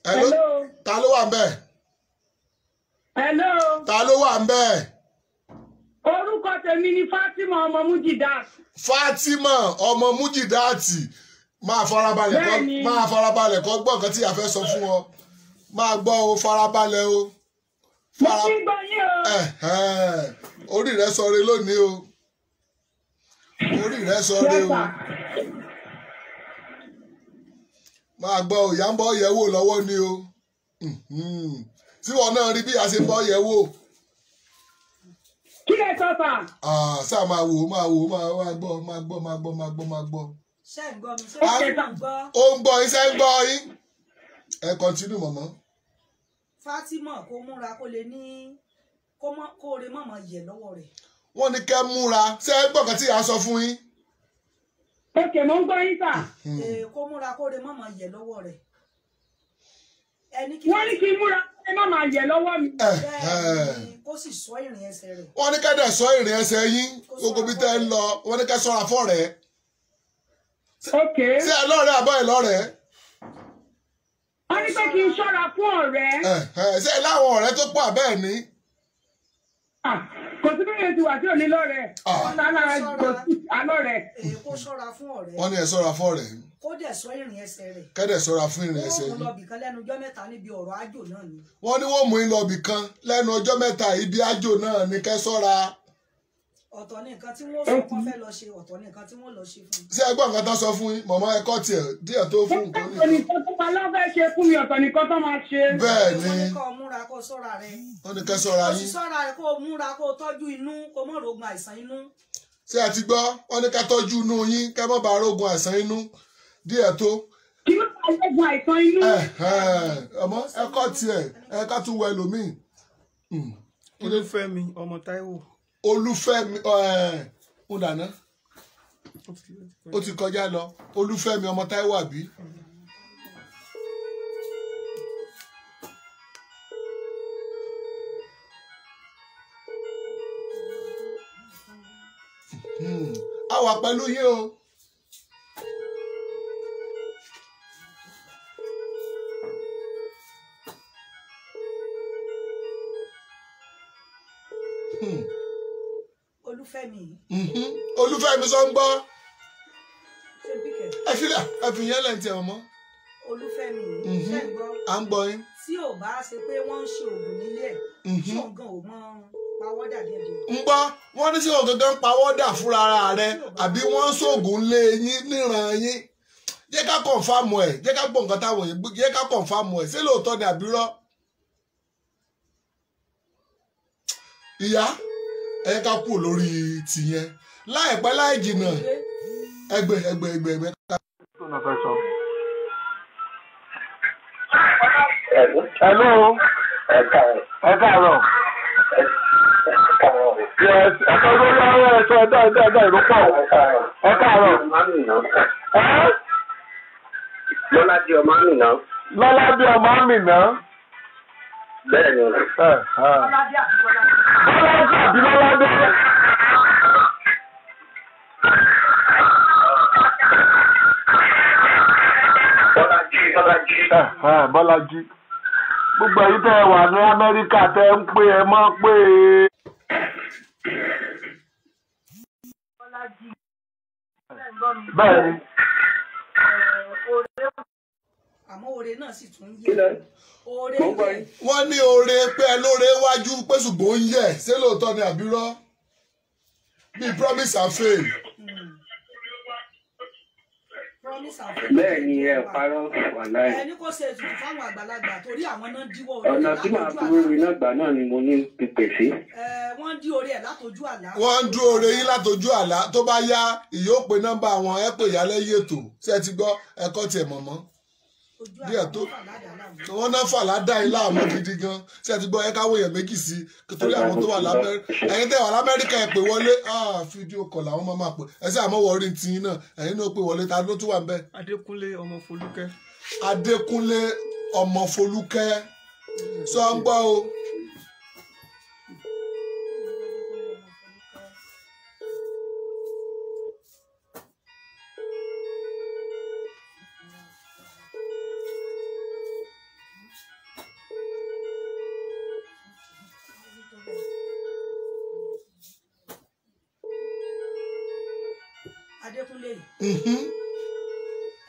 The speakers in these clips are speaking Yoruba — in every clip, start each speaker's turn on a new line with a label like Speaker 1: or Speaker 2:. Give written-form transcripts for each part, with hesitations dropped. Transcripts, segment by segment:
Speaker 1: Hello. Ta ló wà ń bẹ̀?
Speaker 2: Hello.
Speaker 1: Ta ló wà ń bẹ̀?
Speaker 2: Orúkọ tèmi ni Fatima ọmọ Mujidat.
Speaker 1: Fatima ọmọ Mujidat, máa farabalẹ̀ kọ́, máa farabalẹ̀ kọ́ gbọ́ nǹkan tí a fẹ́ sọ fún ọ. Máa gbọ́ o, farabalẹ̀ o.
Speaker 2: Mo ti gbọ́ yín o.
Speaker 1: Orí rẹ sọre lónìí o. Orí rẹ sọre o. Máa gbọ́ o, ìyá ń bọ́ yẹ̀ wò lọ́wọ́ ni o. Tí wọn náà rí bí a ṣe bọ́ yẹ̀ wò.
Speaker 2: Kí lẹ sọ fà?
Speaker 1: Sáà máa wò, máa wò, máa gbọ́, máa gbọ́, máa gbọ́, máa gbọ́, máa gbọ́.
Speaker 3: Ṣé ń gbọ́ mi? Ṣé ń gbọ́?
Speaker 1: Ó ń gbọ́ yín, ṣé ń gbọ́ yín? Ẹ kọ́ntínú mọ̀mọ́.
Speaker 3: Fatima kó múra kó lè ní kó rè mọ̀mọ́ yẹ̀ lọ́wọ́ rẹ̀.
Speaker 1: Wọ́n ní kẹ́ múra, ṣé ẹ gbọ́ kan tí a sọ fún yín?
Speaker 2: Òkè, mo ń gbọ́ yín sà.
Speaker 3: Kó múra kó rè mọ̀mọ́ yẹ̀ lọ́wọ́ rẹ̀.
Speaker 2: Wọ́n ní kí n múra kó rè mọ̀mọ́ yẹ̀ lọ́wọ́ mi.
Speaker 3: Kó sì sọ ìrìn ẹsẹ̀ rẹ̀.
Speaker 1: Wọ́n ní kẹ́ dẹ̀ sọ ìrìn ẹsẹ̀ yín, gbogbo bí tẹ́ ń lọ, wọ́n ní kẹ́ sọ́ra fọ́rẹ̀ẹ́.
Speaker 2: Okay.
Speaker 1: Ṣé ẹ lọ́rẹ̀ẹ́ àbọ̀ ẹ lọ́rẹ̀ẹ́?
Speaker 2: Wọ́n ní pé kí n ṣọ́ra fún ọ̀rẹ́.
Speaker 1: Ṣé ẹ láwọn ọ̀rẹ́ tó pọ̀ bẹ́ẹ̀ ni?
Speaker 2: Kò sí bí èyí ti wà tí ò ní lọ́rẹ̀ẹ́. Kò sí alọ́rẹ̀ẹ́.
Speaker 3: Kó ṣọ́ra fún ọ̀rẹ́.
Speaker 1: Wọ́n ní ẹ ṣọ́ra fún ọ̀rẹ́.
Speaker 3: Kó dẹ̀ sọ ìrìn ẹsẹ̀ rẹ̀.
Speaker 1: Kẹ́dẹ̀ ṣọ́ra fún ìrìn ẹsẹ̀
Speaker 3: yìí. Wọ́n mú lọ bìkan lẹ́nu ọjọ́ mẹ́ta níbi ọ̀rọ̀ àjò náà ni.
Speaker 1: Wọ́n ní wọ́n mú yín lọ bìkan lẹ́nu ọjọ́ mẹ́ta ibi àjò náà ni kẹ́ ṣọ́ra.
Speaker 3: Ọ̀tọ̀ ní nǹkan tí wọ́n sọ kán fẹ́ lọ ṣe, ọ̀tọ̀ ní nǹkan tí wọ́n lọ ṣe fún un.
Speaker 1: Ṣé ẹ gbọ́ nǹkan tó sọ fún yín? Mọ̀mọ́ ẹ̀kọ́ tiẹ̀ díẹ̀ tó fún nǹkan
Speaker 2: ní. Ọ̀tọ̀ nìkan tó máa lọ́fẹ́ ṣe fún mi, ọ̀tọ̀ nìkan tó máa ṣe.
Speaker 1: Bẹ́ẹ̀ ni.
Speaker 3: Wọ́n ní kó múra kó ṣọ́ra rẹ̀.
Speaker 1: Wọ́n ní kẹ́ ṣọ́ra yín.
Speaker 3: Kó sì ṣọ́ra rẹ̀, kó múra kó tọ́jú inú, kó mọ̀ rogun àìsàn inú.
Speaker 1: Ṣé ẹ ti gbọ́? Wọ́n ní ká tọ́jú inú yín, kẹ́ má bàa rogun àìsàn inú díẹ̀ tó.
Speaker 2: Kí ló bá rogun àìsàn inú?
Speaker 1: Ọmọ ẹ̀kọ́ tiẹ̀ ẹ ká tún wọ ẹlòmíì.
Speaker 4: Olúfẹ́mi ọmọ Táíwò.
Speaker 1: Olúfẹ́mi ń dáná ó ti kọjá lọ. Olúfẹ́mi ọmọ Táíwò àbí. A wà pẹ̀lú yín o.
Speaker 3: Olúfẹ́mi.
Speaker 1: Olúfẹ́mi sọ ń gbọ́. Ẹ filẹ̀, ẹ fi yẹn lẹ́ǹtì ẹ̀ mọ́.
Speaker 3: Olúfẹ́mi ṣe ń gbọ́.
Speaker 1: À ń gbọ́ yín.
Speaker 3: Tí ò bá ṣe pé wọ́n ń ṣe oògùn nílé ẹ̀, ṣé òun gan ò mọ pawọ́dà díẹ̀ díẹ̀.
Speaker 1: Ń gbọ́, wọ́n ní sí òun gangan pawọ́dà fúnra rẹ̀ àbí wọ́n ń ṣoògùn lé yín níran yín. Jẹ́ ká kọ̀nfàmù ẹ̀, jẹ́ ká gbọ́ nǹkan táwọn yìí, jẹ́ ká kọ̀nfàmù ẹ̀, ṣé lóòótọ́ ni àbí rọ́? Ìyá, ẹ ká kú lórí tìyẹn láìpẹ́ láì jìnnà. Ẹgbẹ́ ẹgbẹ́ ẹgbẹ́ ẹgbẹ́.
Speaker 5: Hello. Ẹ káàárọ̀. Yes, ẹ káàárọ̀ lórí ọ̀rọ̀ ẹ̀sọ́ ẹ̀dá ẹ̀dá ẹ̀dá ìrọ́pọ̀. Ẹ káàárọ̀.
Speaker 6: Lọ́ládé ọmọ Àmìnà.
Speaker 5: Lọ́ládé ọmọ Àmìnà.
Speaker 6: Bẹ́ẹ̀ni.
Speaker 3: Lọ́ládé
Speaker 5: àbí Lọ́ládé.
Speaker 6: Bọ́lájí Bọ́lájí.
Speaker 5: Bọ́lájí. Gbogbo ẹ̀yin tẹ́ ẹ wà ní Amẹ́ríkà tẹ́ ń pè ẹ mọ́ pé.
Speaker 3: Bọ́lájí.
Speaker 5: Bẹ́ẹ̀ni.
Speaker 3: Àmọ́ oore náà sì tún yẹ. Oore yẹ.
Speaker 1: Wọ́n ní oore pé ẹ lóore wájú pé ṣùgbọ́n ó ń yẹ̀, ṣé lóòótọ́ ni àbí rọ́? Bí promise and fail.
Speaker 3: Promise and fail.
Speaker 6: Bẹ́ẹ̀ ni ẹ parọ́ wàláì.
Speaker 3: Ẹni kò ṣe ètùtù fáwọn àgbàlagbà torí àwọn náà díwọ́ oore.
Speaker 6: Ọ̀nà tí màá fi wéwèé náà gbà náà ni mo ní pípè sí.
Speaker 3: Wọ́n dí oore ẹ̀ látọjú àlá.
Speaker 1: Wọ́n ń dú oore yín látọjú àlá, tó bá yá ìyóò pe nọ́mbà wọn, ẹ pè yálẹ́ yètò. Ṣé ẹ ti gbọ́ ẹ̀kọ́ tiẹ̀ mọ̀mọ́? Díẹ̀ tó wọ́n náà fà ládàá yín láàmú gidi gan. Ṣé ẹ ti gbọ́ ẹ káwọ́ èèyàn méjì sí torí àwọn tó wà lámẹ́ríkà. Ẹ̀yin tẹ́ wà lámẹ́ríkà ẹ pè wọlé. Fídíò kọ̀ làwọn máa máa pè. Ẹ sì àmọ́ wọrí ti yín náà. Ẹ̀yin náà pè wọlé, ta ló tún wà ń bẹ̀?
Speaker 4: Adékúnlé ọmọ Folúkẹ́.
Speaker 1: Adékúnlé ọmọ Folúkẹ́. Sọ ń gbọ́ o.
Speaker 3: Adékúnlé yìí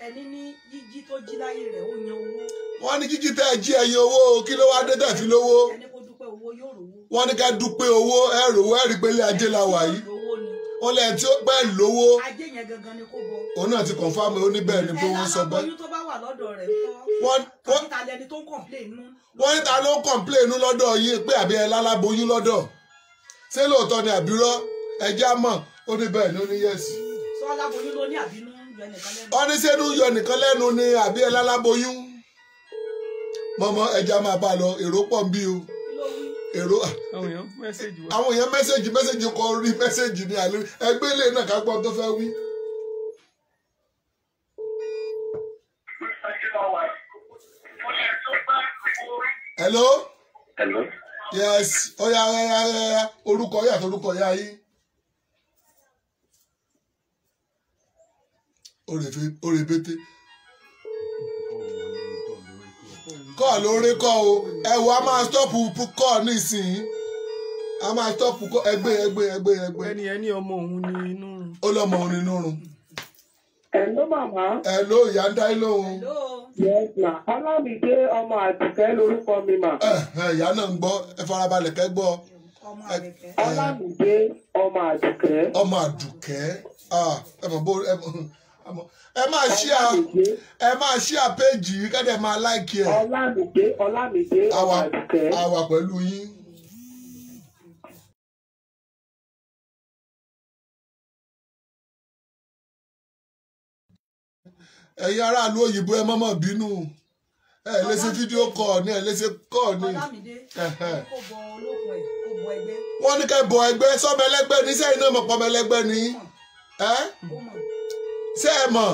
Speaker 3: ẹni ní jíjí tó jí láyé rẹ̀ ó yan owó.
Speaker 1: Wọ́n ní jíjí tẹ́ ẹ jí ẹyin owó, kí ló wá dé tẹ́ fi lówó?
Speaker 3: Ẹni kó dúpẹ́ owó yóò rówó.
Speaker 1: Wọ́n ní ká dúpẹ́ owó, ẹ rówó, ẹ rí pé ilé ajé la wà yìí. Wọ́n lẹ́yìn tí ó pẹ́ lówó.
Speaker 3: Ajé yẹn gangan ni kó bọ.
Speaker 1: Òun náà ti kọ̀nfàmù, ó ní bẹ́ẹ̀ ni pé wọ́n sọ bẹ́ẹ̀.
Speaker 3: Ẹ lálábóyún tó bá wà lọ́dọ̀ rẹ̀ ńkọ́. Wọ́n ta lẹni tó ń kọ̀ǹpléè nú.
Speaker 1: Wọ́n ní ta ló ń kọ̀ǹpléè nú lọ́dọ̀ yín pé àbí ẹ lálábóyún lọ́dọ̀. Ṣé lóòótọ́ ni àbírọ́? Ẹ já mọ̀, ó ní bẹ́ẹ̀ ni ó ní yẹ̀sì.
Speaker 3: Sọ aláboyún ló ní àbínú yọ nìkan lẹ́nu.
Speaker 1: Wọ́n ní sẹ́nu yọ nìkan lẹ́nu ni àbí ẹ láláboyún. Mọ̀mọ́ ẹja máa bá a lọ, èrò pọ̀ ń bí o. Èrò
Speaker 4: àwọn èèyàn mẹ́sẹ̀jì wá.
Speaker 1: Àwọn èèyàn mẹ́sẹ̀jì kọ rí mẹ́sẹ̀jì ní àlẹ́ ẹgbẹ́ ilé náà ká gbọ́ tó fẹ́ wí. Hello.
Speaker 6: Hello.
Speaker 1: Yes, ọ̀ya ọ̀ya ọ̀ya orúkọ yàtọ̀ orúkọ ya yín. Òrèbété. Kọ́ lórí kọ́ o, ẹ wo a máa stọ́pù kọ́ nísìnyí, a máa stọ́pù kọ́ ẹgbẹ́ ẹgbẹ́ ẹgbẹ́ ẹgbẹ́.
Speaker 4: Ẹni ẹni ọmọ òun ni inú run.
Speaker 1: Ó lọ́mọ òun ni inú run.
Speaker 2: Hello màmá.
Speaker 1: Hello ìyá ń dá yín lóhùn.
Speaker 2: Yes ma, Ọlámídé ọmọ Àdùkẹ́ lórúkọ mi mà.
Speaker 1: Ìyá náà ń gbọ́, ẹ farabalẹ̀ kẹ́ gbọ́.
Speaker 2: Ọlámídé ọmọ Àdùkẹ́.
Speaker 1: Ọmọ Àdùkẹ́, ẹ mọ̀ bó ẹ mọ̀ ẹ máa ṣíà, ẹ máa ṣíà péjì yìí kẹ́dẹ̀ máa láìkí ẹ̀.
Speaker 2: Ọlámídé Ọlámídé ọmọ Àdùkẹ́.
Speaker 1: Àwa pẹ̀lú yín. Ẹ̀yin aráàlú òyìnbó ẹ mọ́mọ́ bínú, ẹ lè ṣe fídíò kọ́ ní ẹ lè ṣe kọ́ ní.
Speaker 3: Ọlámídé kó bọ olókun ẹ̀ kó bọ ẹgbẹ́.
Speaker 1: Wọ́n ní ká bọ ẹgbẹ́ sọ́mọ ẹlẹ́gbẹ́ ní sẹ́yìn náà mọ̀ pọ́mọ ẹlẹ́gbẹ́ ní. Ṣé ẹ mọ̀?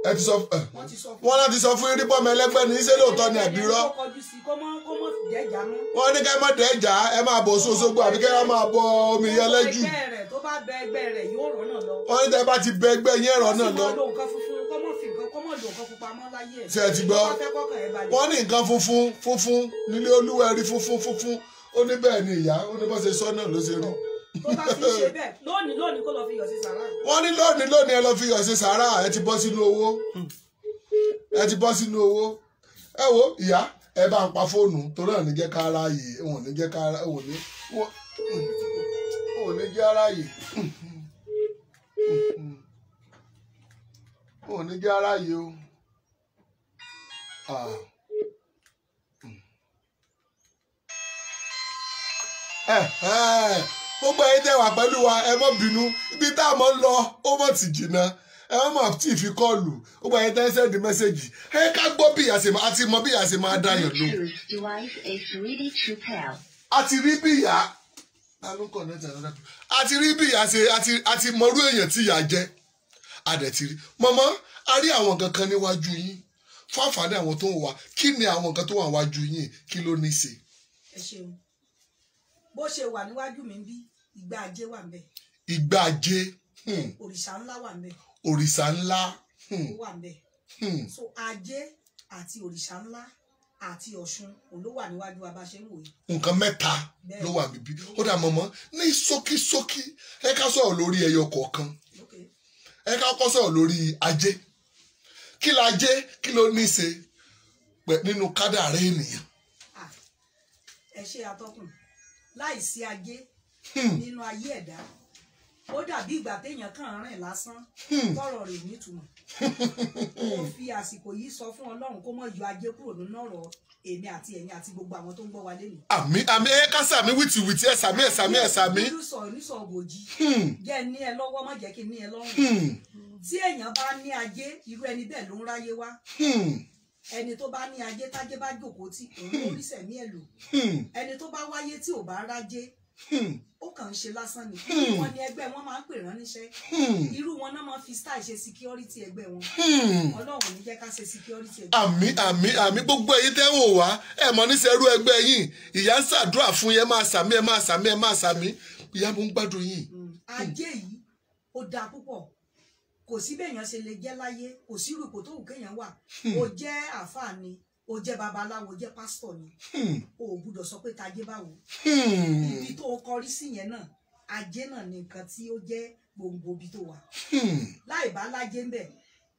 Speaker 1: Ẹ ti sọ wọ́n láti sọ fún yín pọ́mọ ẹlẹ́gbẹ́ ní ṣé lóòótọ́ ni àbírọ́? Wọ́n ní ká má dẹ́jà, ẹ máa bọ̀ Òṣogbo àbí kẹ́ ẹ máa bọ omi yẹlẹ́jù. Wọ́n ní tẹ́ bá ti bẹ ẹgbẹ́ yín ẹ̀rọ náà lọ. Ṣé ẹ ti gbọ́? Wọ́n ní nǹkan funfun funfun nílé Olúwẹ̀rí funfun funfun, ó ní bẹ́ẹ̀ ni ìyá, ó ní bó ṣe sọ náà ló ṣe rí.
Speaker 3: Tó bá ti ṣe bẹ́ẹ̀ lónìí lónìí kó lọ fi yọ̀ sí sàrà.
Speaker 1: Wọ́n ní lónìí lónìí ẹ lọ fi yọ̀ sí sàrà, ẹ ti bọ́ sínú owó, ẹ ti bọ́ sínú owó. Ẹ wo ìyá, ẹ bá ń pa fóònù torí ẹ̀ ní jẹ́ ká ráàyè, òun ní jẹ́ ká òun ní òun ní jẹ́ ráàyè, òun ní jẹ́ ráàyè o. Gbogbo ẹ̀yin tẹ́ wà pẹ̀lú wa ẹ má bínú, ibi tá a mọ̀ ń lọ ó mọ̀ tì jìnnà, ẹ má mọ̀ tí ì fi kọ́ọ̀lù. Gbogbo ẹ̀yin tẹ́ ń sẹ́ndì mẹ́sẹ̀gì, ẹ ká gbọ́ bí ìyá ṣe máa àti mọ bí ìyá ṣe máa dá yàn lóhùn. A ti rí bí ìyá a ti rí bí ìyá ṣe àti mọrú èèyàn tí ìyá jẹ́, a dẹ̀ ti rí mọ̀mọ́, a rí àwọn nǹkan kan níwájú yín fún àǹfààní àwọn tó ń wà. Kí ni àwọn nǹkan tó wà níwájú yín, kí ló ní í ṣe?
Speaker 3: Ẹ ṣeun. Bó ṣe wà níwájú mi bí ìgbà ajé wà ńbẹ̀.
Speaker 1: Ìgbà ajé.
Speaker 3: Òrìṣà ńlá wà ńbẹ̀.
Speaker 1: Òrìṣà ńlá.
Speaker 3: Ó wà ńbẹ̀. So ajé àti òrìṣà ńlá àti Ọ̀ṣun òun ló wà níwájú wa bá ṣe ń wò yìí.
Speaker 1: Nǹkan mẹ́ta ló wà níbí. Ó dà mọ̀mọ́ ní ṣókíṣókí, ẹ ká sọ̀rọ̀ lórí ẹyọ kọ̀ọ̀kan. Ẹ ká kọ́ sọ̀rọ̀ lórí ajé. Kí la ajé, kí ló ní í ṣe nínú kádàrá ènìyàn?
Speaker 3: Ẹ ṣe àtọkùn. Láìsí ajé nínú ayé ẹ̀dá, ó dàbí ìgbà téèyàn kàn rìn lásán tọrọ rẹ̀ nítumọ̀. Mo fi àsìkò yìí sọ fún Ọlọ́run kó má yọ ajé kúrò nínú ọ̀rọ̀ èmi àti ẹ̀yin àti gbogbo àwọn tó ń gbọ́ wa lénìí.
Speaker 1: Àmín àmín, ẹ ká sàmí wìtìwìtì, ẹ sàmí ẹ sàmí ẹ sàmí.
Speaker 3: Onísọ̀ ògòjì jẹ́ ní ẹ lọ́wọ́, má jẹ́ kí ní ẹ lọ́rùn. Tí èèyàn bá ní ajé, irú ẹni bẹ́ẹ̀ ló ń ráyé wá. Ẹni tó bá ní ajé, tájé bá jókòó tí òun ló rí sẹ̀mí ẹ̀ lò. Ẹni tó bá wáyé tí ò bá rájé, ó kàn ń ṣe lásán ni. Wọn ni ẹgbẹ́ wọn máa ń pè rán níṣẹ́. Irú wọn náà máa fi style ṣe security ẹgbẹ́ wọn. Ọlọ́run ní jẹ́ ká ṣe security ẹgbẹ́.
Speaker 1: Àmín àmín àmín. Gbogbo ẹ̀yin tẹ́ wò wá, ẹ mọ̀ níṣẹ́ irú ẹgbẹ́ yín, ìyá ń ṣàdúrà fún yẹn, máa sàmí ẹ máa sàmí ẹ máa sàmí. Ìyá mo ń gbádùn yín.
Speaker 3: Ajé yìí ó dáa púpọ̀. Kò sí béèyàn ṣe lè jẹ́ láyé, kò sí irú ipò tó wù kéèyàn wà. O jẹ́ àáfàá ni, o jẹ́ babaláwo, o jẹ́ pásítọ̀ ni, o ò gbúdọ̀ sọ pé tajé báwo. Ibi tó o kọrí sí yẹn náà, ajé náà ni nǹkan tí ó jẹ́ gbòǹgbò ibi tó wà. Láì bá lájé ń bẹ̀,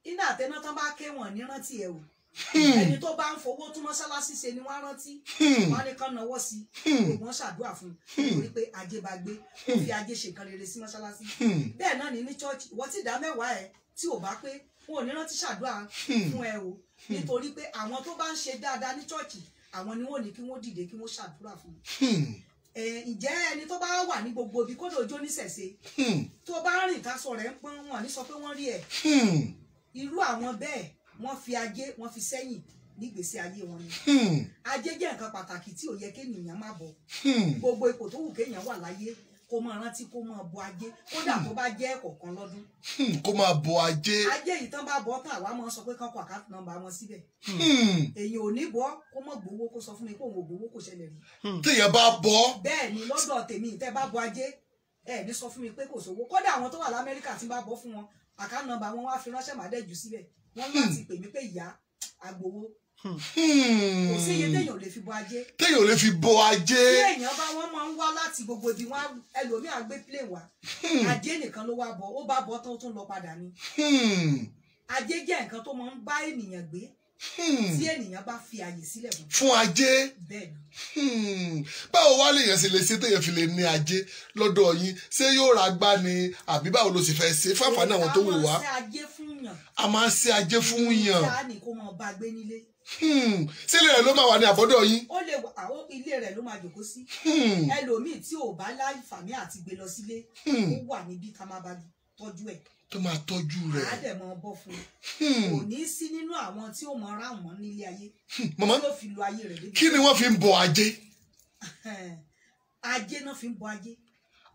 Speaker 3: iná àtẹná tán bá ké wọn ní rántí ẹ o. Ẹni tó bá ń fowó tún mọ́ṣáláṣí ṣe ni wọ́n á rántí, wọ́n á ní kán náwó sí i, gbogbo wọn ṣàdúrà fún un nítorí pé ajé bá gbé, ó fi ajé ṣe nǹkan rere sí mọ́ṣáláṣí. Bẹ́ẹ̀ náà ní ní chọ́ọ̀chì, ìwọ tí ìdá mẹ́wàá ẹ tí ò bá pé, wọn ò ní rántí ṣàdúrà fún ẹ o, nítorí pé àwọn tó bá ń ṣe dáadáa ní chọ́ọ̀chì, àwọn ni wọ́n ní kí wọ́n dìde kí wọ́n ṣàdúrà fún un. Ǹjẹ́ ẹni tó bá wà ní gbogbo ibi kódò ojú oníṣẹ̀ṣe tó bá rìn tásọ rẹ̀ ń pọ́n, wọn ní sọ pé wọ́n rí ẹ̀. Irú àwọn bẹ́ẹ̀ wọ́n fi ajé wọ́n fi sẹ́yìn nígbèsí ayé wọn ni. Ajé jẹ́ nǹkan pàtàkì tí ò yẹ kéèyàn má bọ̀. Gbogbo ipò tó wù kéèyàn wà láyé, kó máa rántí kó máa bọ ajé, kódà tó bá jẹ́ ẹ̀kọ̀ọ̀kan lọ́dún.
Speaker 1: Kó máa bọ ajé.
Speaker 3: Ajé yìí tán bá bọ́ tán, àwa máa sọ pé kán kọ àkáǹtì nọ́mbà wọn síbẹ̀. Èèyàn ò ní bọ́ kó mọ̀ gbowó, kó sọ fún mi pé òun ò gbowó, kò ṣẹlẹ̀ rí.
Speaker 1: Téèyàn bá bọ́.
Speaker 3: Bẹ́ẹ̀ ni lọ́dọ̀ tèmi, tẹ́ bá bọ ajé ẹ ní sọ fún mi pé kò sówó. Kódà àwọn tó wà l'Amẹ́ríkà tí ń bá bọ́ fún wọn, àkáǹtì nọ́mbà wọn wá fi ránṣẹ́, màá dẹ̀ jù síbẹ̀. Wọ́n láti pè mí pé ìyá agbowó. Kò sí iye téèyàn ò lè fi bọ ajé.
Speaker 1: Téèyàn ò lè fi bọ ajé.
Speaker 3: Tí èèyàn bá wọn máa ń wá láti gbogbo ibi, wọn ẹlòmíà gbé plane wá, ajé nìkan ló wá bọ, ó bá bọ tán ó tún lọ padà ni. Ajé jẹ́ nǹkan tó máa ń bá ènìyàn gbé tí ènìyàn bá fi àyè sílẹ̀
Speaker 1: fún ajé.
Speaker 3: Bẹ́ẹ̀ ni.
Speaker 1: Báwo wá lèèyàn sì lè ṣe téèyàn fi lè ní ajé lọ́dọ̀ yín? Ṣé yóò ra gbá ni àbí báwo ló sì fẹ́ ṣe fáfáà àwọn tó wò wá?
Speaker 3: A máa ń ṣe ajé fún yàn.
Speaker 1: A máa ń ṣe ajé fún yàn.
Speaker 3: Ṣáà ní kó máa bá gbé nílé.
Speaker 1: Ṣé ilé rẹ̀ ló máa wà ní àbọ̀dọ̀ yín?
Speaker 3: Ó lè wà, ilé rẹ̀ ló máa jòkó sí. Ẹlòmíì tí ò bá láǹfààní àti gbé lọ sílé, ó wà níbí ká máa bá tọ́jú ẹ̀.
Speaker 1: Tó máa tọ́jú rẹ̀.
Speaker 3: Á dẹ̀ máa bọ́ fún un. Kò ní sí nínú àwọn tí ó mọ ra wọn nílé ayé.
Speaker 1: Màmá,
Speaker 3: yóò fi lo ayé rẹ̀ débi.
Speaker 1: Kí ni wọ́n fi ń bọ ajé?
Speaker 3: Ajé náà fi ń bọ ajé.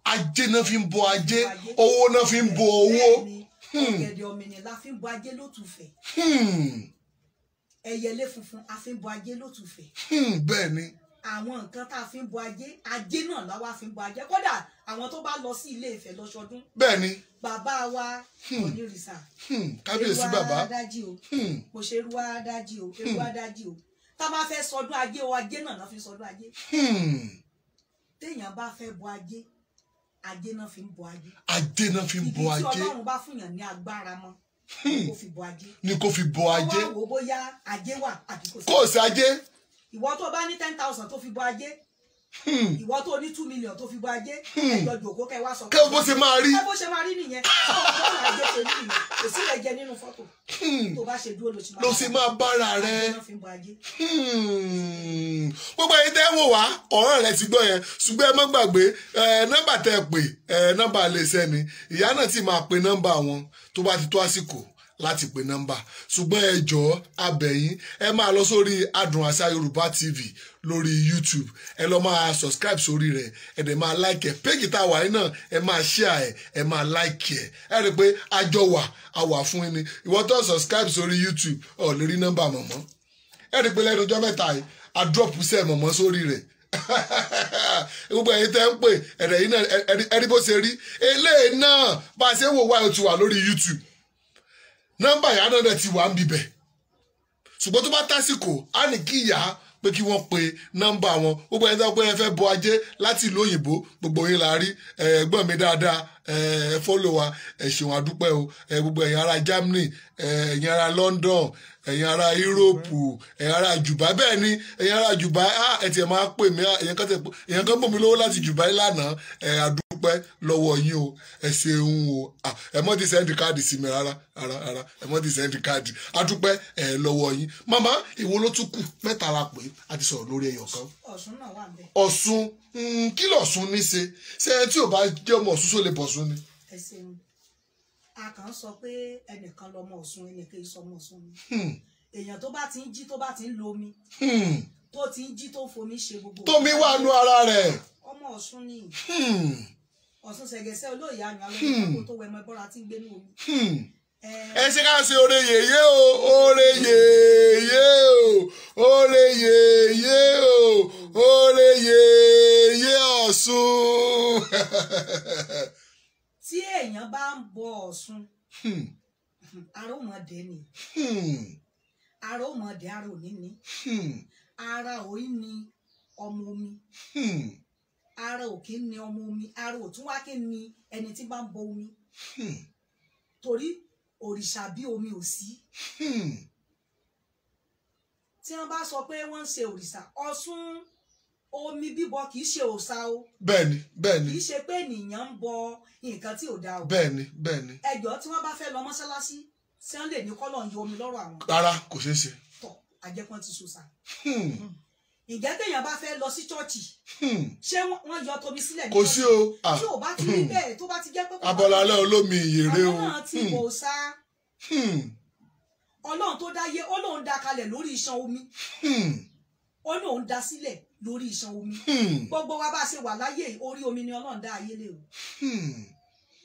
Speaker 1: Ajé náà fi ń bọ ajé. Owó náà fi ń bọ owó.
Speaker 3: Ọ̀gẹ̀dẹ̀ ọ̀mìnì la fi ń bọ ajé lótùfẹ̀. Ẹyẹlé funfun a fi ń bọ ajé lótùfẹ̀.
Speaker 1: Bẹ́ẹ̀ ni.
Speaker 3: Àwọn nǹkan tá a fi ń bọ ajé, ajé náà láwa fi ń bọ ajé. Kódà àwọn tó bá lọ sí Ilé Ifẹ̀ lọ́sọdún.
Speaker 1: Bẹ́ẹ̀ ni.
Speaker 3: Bàbá wa onírìṣà.
Speaker 1: Kábíyèsí bàbá.
Speaker 3: Eruwa dájí o. Mo ṣe eruwa dájí o. Eruwa dájí o. Tá a bá fẹ́ sọdún ajé o, ajé náà náà fi sọdún ajé. Téèyàn bá fẹ́ bọ ajé, ajé náà fi ń bọ ajé.
Speaker 1: Ajé náà fi ń bọ ajé.
Speaker 3: Ibi tí Ọlọ́run bá fún yàn ní agbára mọ́, kó fi bọ ajé.
Speaker 1: Ni kó fi bọ ajé.
Speaker 3: Wá wò bóyá ajé wà àbí kò sí.
Speaker 1: Kò sí ajé.
Speaker 3: Ìwọ tó bá ní 10,000 tó fi bọ ajé, ìwọ tó ní 2 million tó fi bọ ajé, ẹjọ jòkó kẹ wá sọ.
Speaker 1: Kẹ bó ṣe máa rí.
Speaker 3: Kẹ bó ṣe máa rí nìyẹn. Ọ̀rọ̀ ajé ṣe rí nìyẹn. Kò sí rẹ̀ jẹ nínú fọ́tò. Tó bá ṣe dúró
Speaker 1: ló ṣe máa bára rẹ. Gbogbo ẹ̀yin tẹ́ ń wò wá, ọ̀rọ̀ rẹ ti gbọ́ yẹn, ṣùgbọ́n ẹ má gbàgbé nọ́mbà tẹ́ ẹ pè, nọ́mbà iléeṣẹ́ ni. Ìyá náà ti máa pe nọ́mbà wọn tó bá ti tó àsìkò láti pe nọ́mbà. Ṣùgbọ́n ẹ jọ̀ọ́ a bẹ̀ yín, ẹ máa lọ sórí Adùn Àṣà Yorùbá TV lórí YouTube, ẹ lọ máa subscribe sórí rẹ̀, ẹ dẹ̀ máa like ẹ. Péjì tá a wà yín náà, ẹ máa share ẹ, ẹ máa like ẹ. Ẹ rí i pé àjọ wà, a wà fún yín ni. Ìwọ tó subscribe sórí YouTube, ọ̀ lè rí nọ́mbà mọ̀mọ́. Ẹ rí i pé lẹ́nu ọjọ́ mẹ́ta yìí, a drop sẹ́ mọ̀mọ́ sórí rẹ̀. Gbogbo ẹ̀yin tẹ́ ń pè, ẹ̀rẹ̀ yìí náà ẹ rí bó ṣe rí. Eléyìí náà bá a ṣe wò wá, ó ti wà lórí YouTube. Nọ́mbà ìyá náà dẹ̀ ti wà ń bibẹ̀, ṣùgbọ́n tó bá tásìkò á ní kí ìyá pé kí wọ́n pe nọ́mbà wọn. Gbogbo ẹni tó pé ẹ fẹ́ bọ ajé láti ìlú òyìnbó, gbogbo yín la rí. Ẹ̀gbọ́n mi dáadáa, ẹ fọ́lọ̀ wa, ẹ ṣeun àdúpẹ́ o. Gbogbo ẹ̀yin ará Germany, ẹ̀yin ará London, ẹ̀yin ará Europe, ẹ̀yin ará Dubai. Bẹ́ẹ̀ ni ẹ̀yin ará Dubai, ẹ tiẹ̀ máa pè mí, èèyàn kan bò mí lówó láti Dubai lánàá. Ẹ àdúpẹ́ lọ́wọ́ yín o, ẹ ṣeun o. Ẹ mọ́ ti sẹ́ndì káàdì sí mi rárá rárá rárá, ẹ mọ́ ti sẹ́ndì káàdì. Àdúpẹ́ ẹ lọ́wọ́ yín. Màmá, ìwo ló tún kù? Mẹ́ta la pè é, a ti sọ̀rọ̀ lórí ẹyọ kan.
Speaker 3: Ọ̀ṣun náà wà ńbẹ̀.
Speaker 1: Ọ̀ṣun, kí lọ̀ṣun ní ṣe? Ṣé ẹ tí ò bá jẹ́ ọmọ Ọ̀ṣun só lè bọ̀ṣun ni?
Speaker 3: Ẹ ṣeun. A kàn sọ pé ẹnìkan lọmọ Ọ̀ṣun, ẹnìkan sọ ọmọ Ọ̀ṣun ni. Èèyàn tó bá ti ń jí, tó bá ti ń lo omi, tó ti ń jí tó ń fomi ṣe gbogbo.
Speaker 1: Tómi wà nú ara rẹ̀.
Speaker 3: Ọmọ Ọ̀ṣun ni. Ọ̀ṣun ṣẹ̀gẹ̀ṣẹ̀ olóyè àyàn alẹ́ tó wẹmọ ẹbọra tí ń gbé ní omi.
Speaker 1: Ẹ ṣe ká ṣe oore yèyé o, oore yèyé o, oore yèyé o, oore yèyé Ọ̀ṣun.
Speaker 3: Tí èèyàn bá ń bọ Ọ̀ṣun, ara ò mọ̀ dé ni, ara ò mọ̀ dé, ara ò ní ní, ara ò ní ọmọ omi, ara ò kí ní ọmọ omi, ara ò tún wá kí ní ẹni tí bá ń bọ omi. Torí òrìṣà bí omi ò sí. Tí wọ́n bá sọ pé wọ́n ń ṣe òrìṣà, Ọ̀ṣun omi bíbọ kì í ṣe òòṣà o.
Speaker 1: Bẹ́ẹ̀ni, bẹ́ẹ̀ni.
Speaker 3: Kì í ṣe pé ènìyàn ń bọ nǹkan tí ò dáa o.
Speaker 1: Bẹ́ẹ̀ni, bẹ́ẹ̀ni.
Speaker 3: Ẹjọ́ tí wọ́n bá fẹ́ lọ mọ́ṣáláṣí, tí wọ́n lè ní kọ́lọ̀ ń yọ omi lọ́rọ̀ àwọn.
Speaker 1: Rárá, kò ṣeé ṣe.
Speaker 3: Tọ̀, àjẹpọ́n ti ṣòṣà. Ǹjẹ́ téèyàn bá fẹ́ lọ sí chọ́ọ̀chì, ṣé wọ́n yọ tomi sílẹ̀ ní
Speaker 1: Kò sí o.
Speaker 3: Tí ò bá ti rí bẹ́ẹ̀, tó bá ti jẹ́ pé kò bá
Speaker 1: Abọ́lálẹ́ olómi ìyèrè o.
Speaker 3: Àwọn náà ti bò sá. Ọlọ́run tó dáyé, ó lóun dá kalẹ̀ lórí iṣan omi. Ó lóun dá sílẹ̀ lórí iṣan omi. Gbogbo wa bá ṣe wà láyé, orí omi ni Ọlọ́run dá ayé lé o.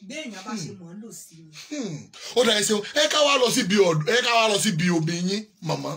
Speaker 3: Bí èèyàn bá ṣe mọ̀ ọ́n lò sí ni.
Speaker 1: Ó dà, ẹ ṣeun. Ẹ ká wá lọ síbi ọ̀dọ̀, ẹ ká wá lọ síbi omi yín, màmá.